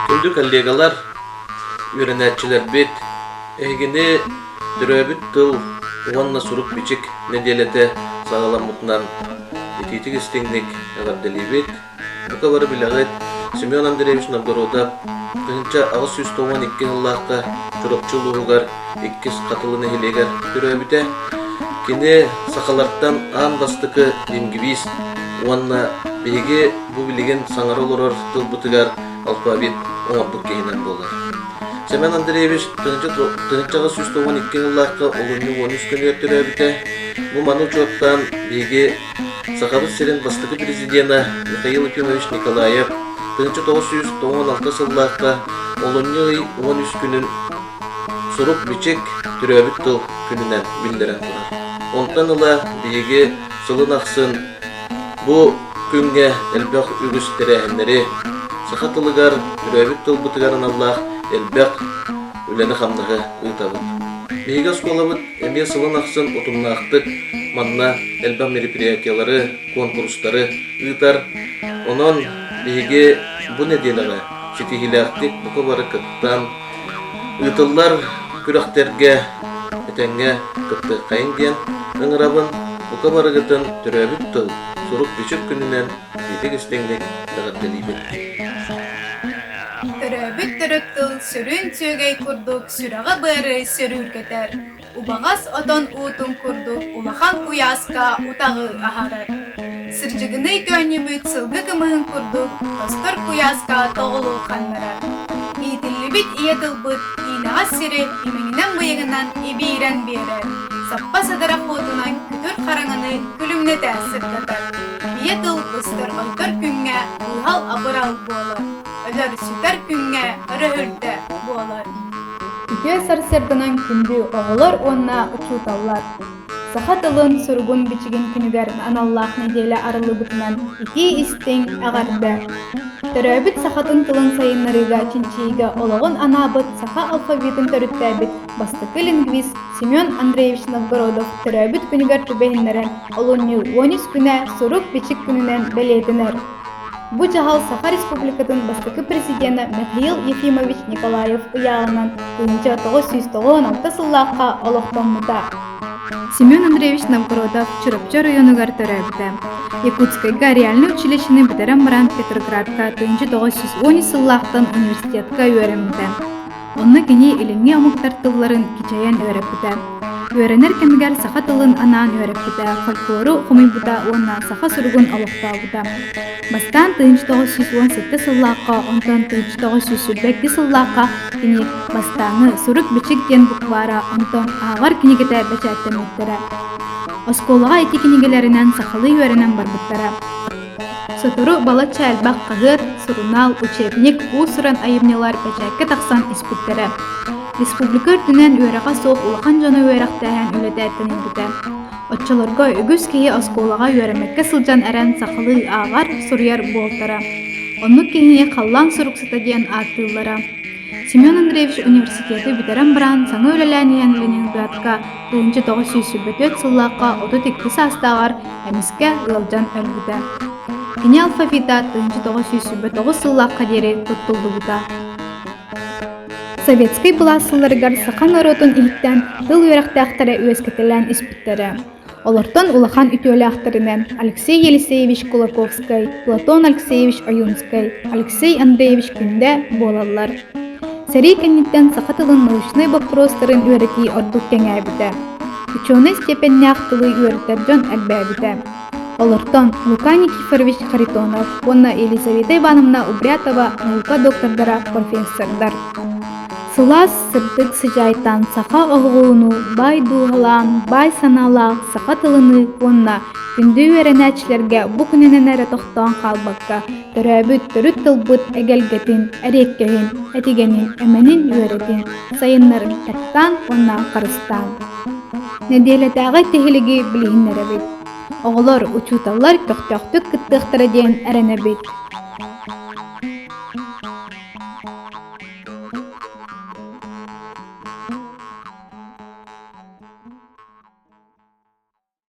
Күндү коллегалар, үөрэнээччилэрбит, эһигини төрөөбүт тыл уонна сурук-бичик нэдиэлэтэ саҕаламмытынан итиитик-истиҥник эҕэрдэлиибит. Бука бары билэҕит, Семен Андреевич Новгородов 1892 сыллаахха Чурапчы улууһугар иккис Хатылы нэһилиэгэр төрөөбүтэ. Кини сахалартан аан бастакы лингвист уонна биһиги бу билигин саҥара олорор тылбытыгар алфавит оҥорбут киһинэн буолар. Семен Андреевич 1892 сыллаахха олунньу 13 күнүгэр төрөөбүтэ. Бу маны учуоттаан биһиги Сахабыт сирин бастакы президенэ Михаил Ефимович Николаев 1996 сыллаахха олунньу ый 13 күнүн сурук-бичик төрөөбүт тыл күнүнэн биллэрэн турар. Онтон ыла биһиги сылын ахсын бу күҥҥэ элбэх үгүс тэрээһиннэри, саха тылыгар, төрөөбүт тылбытыгар аналлаах элбэх үлэни-хамнаһы ыытабыт. Биһиги оскуолабыт эмиэ сылын ахсын утумнаахтык манна элбэх мероприятиелары, куонкурустары ыытар. Онон биһиги бу нэдиэлэҕэ ситиһиилээхтик бука бары кыттан, ыытыллар күрэхтэргэ этэҥҥэ кыттыаххайыҥ диэн ыҥырабын. Бука барыгытын төрөөбүт тыл, сурук-бичик күнүнэн итиитик-истиҥник эҕэрдэлиибин. Төрөөбүт төрүт тыл сүрүн сүөгэй курдук сүрэҕи-быары сөрүүргэтэр, убаҕас отон уутун курдук улахан куйааска утаҕы аһарар. Сырдьыгыныы көөнньүбүт сылгы кымыһын курдук тостор куйааска тоҕулу ханнарар. Иитиллибит ийэ тылбыт иинэҕэс сири имэҥинэн-быйаҥынан ибиирэн биэрэр, саппа садарах уотунан күтүр хараҥаны күлүмнэтэ сырдатар. Ийэ тыл быстар-ойдор күҥҥэ ыһал-абырал буолар, өлөр-сүтэр күҥҥэ өрөһүлтэ буолар. Үтүө сарсыарданан күндү оҕолор уонна учууталлар! Саха тылын суругун-бичигин күнүгэр аналлаах нэдиэлэ арыллыбытынан итии-истиҥ эҕэрдэ! Төрөөбүт сахатын тылын сайыннарыыга чинчийиигэ олоҕун анаабыт саха алфавитын төрүттээбит бастакы лингвист Семен Андреевич Новгородов төрөөбүт күнүгэр түбэһиннэрэн олунньу 13 күнэ сурук-бичик күнүнэн бэлиэтэнэр. Бу дьаһал Саха Республикатын бастакы президенэ Михаил Ефимович Николаев ыйааҕынан 1996 сыллаахха олохтоммута. Семен Андреевич Новгородов Чурапчы оройуонугар төрөөбүтэ. Якутскайга реальнай училищены бүтэрэн баран Петроградка 1910 сыллаахтан университетка үөрэммитэ. Онно кини илиҥҥи омуктар тылларын кичэйэн үөрэппитэ. Үөрэнэр кэмигэр саха тылын анаан үөрэппитэ, фольклору хомуйбута уонна саха суругун олохтообута. Бастаан 1917 сыллаахха, онтон 1922 сыллаахха кини бастааҥы «Сурук-бичик» диэн буквара, онтон ааҕар кинигэтэ бэчээттэммиттэрэ. Оскуолаҕа ити кинигэлэринэн сахалыы үөрэнэн барбыттара. Сотору балачча элбэх хаһыат, сурунаал, учебник, уус-уран айымньылар бэчээккэ тахсан испиттэрэ. Республика үрдүнэн үөрэҕэ суох улахан дьону үөрэхтээһин үлэтэ тэнийбитэ. Оччолорго үгүс киһи оскуолаҕа үөрэммэккэ сылдьан эрэн сахалыы ааҕар, суруйар буолтара. Оннук киһини халлаан суруксута диэн ааттыыллара. Семен Андреевич университеты бүтэрэн баран саҥа үлэлээн иһэн Ленинградка 1924 сыллаахха 32 саастааҕар эмискэ ыалдьан өлбүтэ. Кини алфавита 1929 сыллаахха диэри туттуллубута. Советскай былаас сылларыгар саха норуотун иһиттэн тыл үөрэхтээхтэрэ үөскэтэлээн испиттэрэ. Олортон улахан үтүөлээхтэринэн Алексей Елисеевич Кулаковскай, Платон Алексеевич Ойуунскай, Алексей Андреевич Күндэ буолаллар. Сэрии кэнниттэн саха тылын научнай боппуруостарын үөрэтии ордук кэҥээбитэ. Учуонай степеннээх тылы үөрэтэр дьон элбээбитэ. Олортон Лука Никифорович Харитонов уонна Елизавета Ивановна Убрятова наука доктордара, профессордар. Сылаас, сырдык сыдьаайтан саха оһоҕуну баай дууһалаан, баай санаалаах саха тылыныы уонна күндү үөрэнээччилэргэ бу күнүнэн эрэ тохтоон хаалбакка, төрөөбүт төрүт тылбыт эгэлгэтин, эриэккэһин, этигэнин, эмэнин үөрэтин, сайыннарын таптаан уонна харыстаан. Нэдиэлэтээҕи тиһилиги билиһиннэрэбит. Оҕолор, учууталлар көхтөөхтүк кыттыахтара диэн эрэнэбит.